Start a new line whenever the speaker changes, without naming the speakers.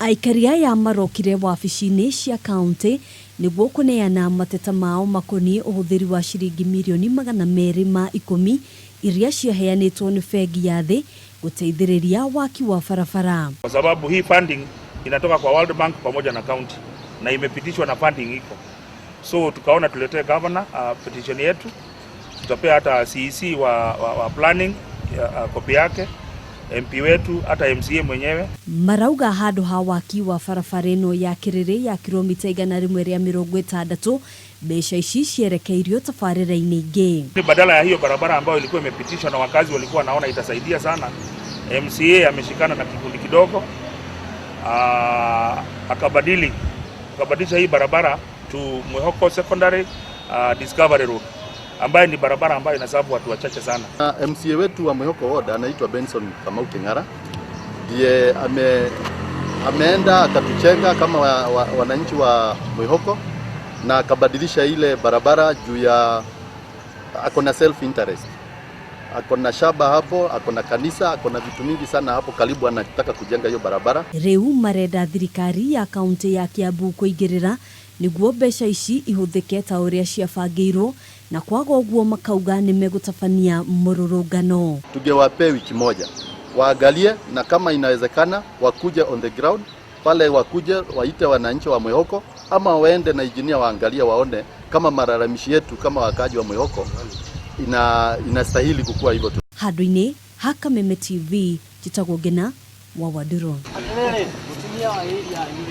Aikari aya marokire wabici-inĩ cia kaunti nĩguo kũneana mateta mao makoniĩ ũhũthĩri wa ciringi mirioni 210 iria ciaheanĩtwo nĩ bengi ya thĩ gũteithĩrĩria waki wa barabara.
Kwa sababu hii funding inatoka kwa World Bank pamoja na county na imepitishwa na funding iko, so tukaona tuletee governor petition yetu, tutapea hata CEC wa planning kopi yake, MP wetu, hata MCA mwenyewe.
Marauga handũ ha waki wa barabara ĩno ya Kĩrĩrĩ ya kilomita 160 mbeca ici cierekeirio tabarĩra-inĩ ingĩ.
Badala ya hiyo barabara ambayo ilikuwa imepitishwa na wakazi walikuwa wanaona itasaidia sana, MCA ameshikana na kikundi kidogo akabadilisha hii barabara to Mwihoko Secondary Discovery Road ambayo ni barabara ambayo inaserve watu wachache sana.
MCA wetu wa Mwihoko Ward anaitwa Benson Kamau King'ara ndiye ameenda akatuchenga kama wananchi wa Mwihoko na akabadilisha ile barabara juu ya ako na self interest, ako na shamba hapo, ako na kanisa, ako na vitu mingi sana hapo karibu, anataka kujenga hiyo barabara.
Rĩu marenda thirikari ya kaunti ya Kiambu kũingĩrĩra nĩguo mbeca ici ihũthĩke ta ũrĩa ciabangĩirwo na kwaga ũguo makauga nĩ megũtabania mũrũrũngano.
Tungewapea wiki moja waangalie, na kama inawezekana wakuje on the ground pale, wakuje waite wananchi wa Mwihoko ama waende na injinia waangalie, waone kama malalamishi yetu kama wakaaji wa Mwihoko inastahili kukua hivyo tu.
Handũ-inĩ ha Kameme TV njĩtagwo Ngena wa Wandũrũ.
Atĩrĩrĩ, mũtumia wa area yanyu rĩ.